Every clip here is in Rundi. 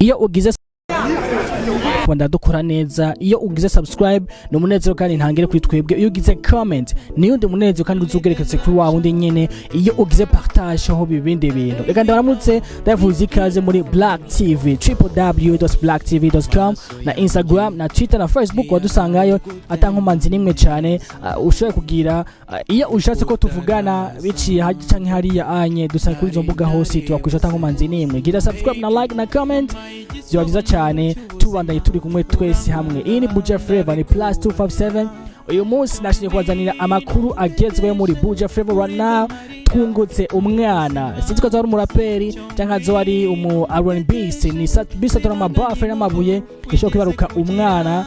Iyo ugize ndadukora neza, iyo ugize subscribe ni umunezero kandi ntangere kuri twebwe. Iyo ugize comment ni undi munezero kandi uzugereketse kuri wa wundi nyene. Iyo ugize partage ho bibindi bintu. Reka ndabaramutse, ndavuze ikaze muri Black TV, www.blacktv.com, na Instagram na Twitter na Facebook wadusangayo atankomanzi nimwe cyane. Ushobora kugira iyo ushatse ko tuvugana biciye canke hariya anye dusanga kuri izo mbuga hose, tubakwisha atankomanzi nimwe. Gira subscribe na like na comment, ziba byiza cyane tubandanye turi kumwe twese hamwe. Iyi ni Buja Flavor, ni +257. Uyu munsi nashimye kubazanira amakuru agezweho muri Buja Flavor. Right now twungutse umwana, sinzi ko azoba ari umuraperi cyangwa azoba ari umu R&B. Ni bisatura amabafe n'amabuye ishobora kwibaruka umwana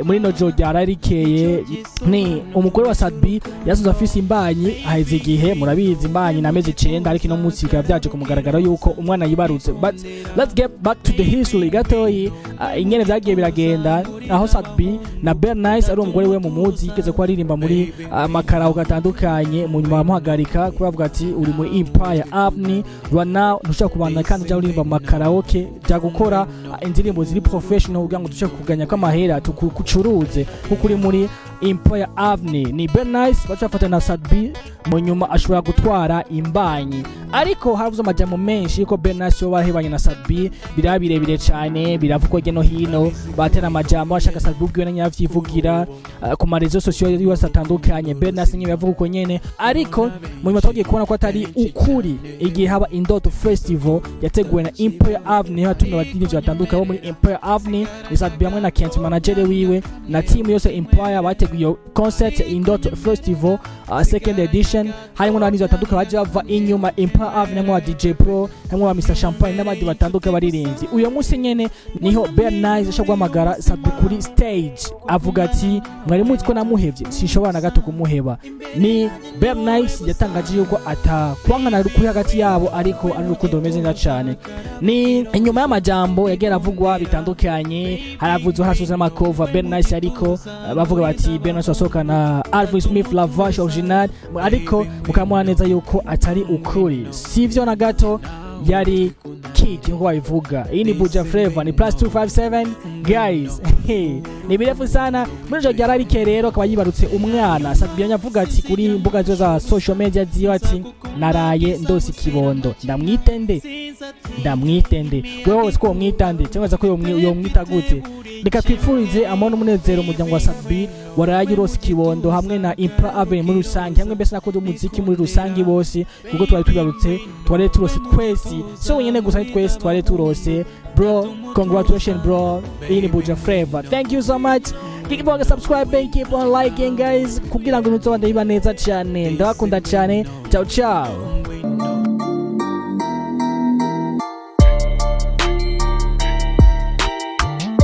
muri no joro ryaraye rikeye. Ni umugore wa Sat-B yasoze afise imbanyi aheze igihe, murabizi imbanyi na amezi 9, ariko ino munsi bikaba byaje ku mugaragaro yuko umwana yibarutse. But let's get back to the history gatoyi, ingene vyagiye biragenda, aho Sat-B na Bernice ari umugore we mumuzi yigeze ko aririmba muri makarawo gatandukanye, mu nyuma bamuhagarika kuba bavuga ati uri muri Empire Avenue right now, ntushobora kubandanya kandi ujya uririmba mu makaraoke, jya gukora indirimbo ziri professional kugira ngo dushobore kuganya ko amahera tukucuruze kuko uri muri Empire Avenue. Ni Bernice baca bafata na Sat-B, mu nyuma ashobora gutwara imbanyi, ariko haravuze amajambo menshi yuko Bernice yoba yarahebanye na Sat-B. Biraba birebire cyane, biravugwa hirya no hino, batera amajambo ashaka Sat-B ubwiwe na nyavyivugira ku ma réseaux sociaux yose atandukanye. Bernice nyine yavuga uko nyene, ariko mu nyuma twagiye kubona ko atari ukuri igihe haba Indoto Festival yateguwe na Empire Avenue, hatumiwe abaririmbyi batandukanye bo muri Empire Avenue. Ni Sat-B hamwe na Kent manager wiwe na team yose Empire bateguye iyo concert Indoto Festival second edition, harimo n'abaririmbyi batandukanye baje bava inyuma Empire Avenue, harimo ba DJ Pro, harimo ba Mr Champagne n'abandi batandukanye baririmbyi. Uyo munsi nyene niho Bernice ashobora guhamagara Sat-B kuri stage, avuga ati mwari muzi ko namuhevye, sinshobora na gato kumuheba. Ni Bernice yatangaje yuko atakwankana kuri hagati yabo, ariko ari urukundo rumeze neza cyane. Ni inyuma y'amajambo yagiye aravugwa bitandukanye, haravuzwe hasuze amakova Bernice, ariko bavuga bati Bernice wasohokana Alvin Smith Lavage original, ariko mukamubona neza yuko atari ukuri, sivyo na gato, yari kiki nkuko babivuga. Iyi ni Buja Flavor, ni +257 guys, ni birefu sana. Muri ico ryararike rero akaba yibarutse umwana. Sat-B avuga ati kuri mbuga ziwe za social media ziwe ati naraye ndose ikibondo, ndamwite nde? Ndamwite nde? Wewe wose ko womwita nde cyangwa se ko yomwita gute? Reka twifurize amahoro n'umunezero umuryango wa Sat-B waraye urose ikibondo, hamwe na Empire Avenue muri rusange, hamwe mbese nakoze umuziki muri rusange bose, kuko twari tugarutse, twari turose twese, si wenyine gusa, ni twese twari turose. Bro, congratulations bro. Iyi ni Buja Flavor, thank you so much. Keep on subscribing, keep on liking guys, kugira ngo ibintu biba neza cyane. Ndabakunda cyane, ciao ciao.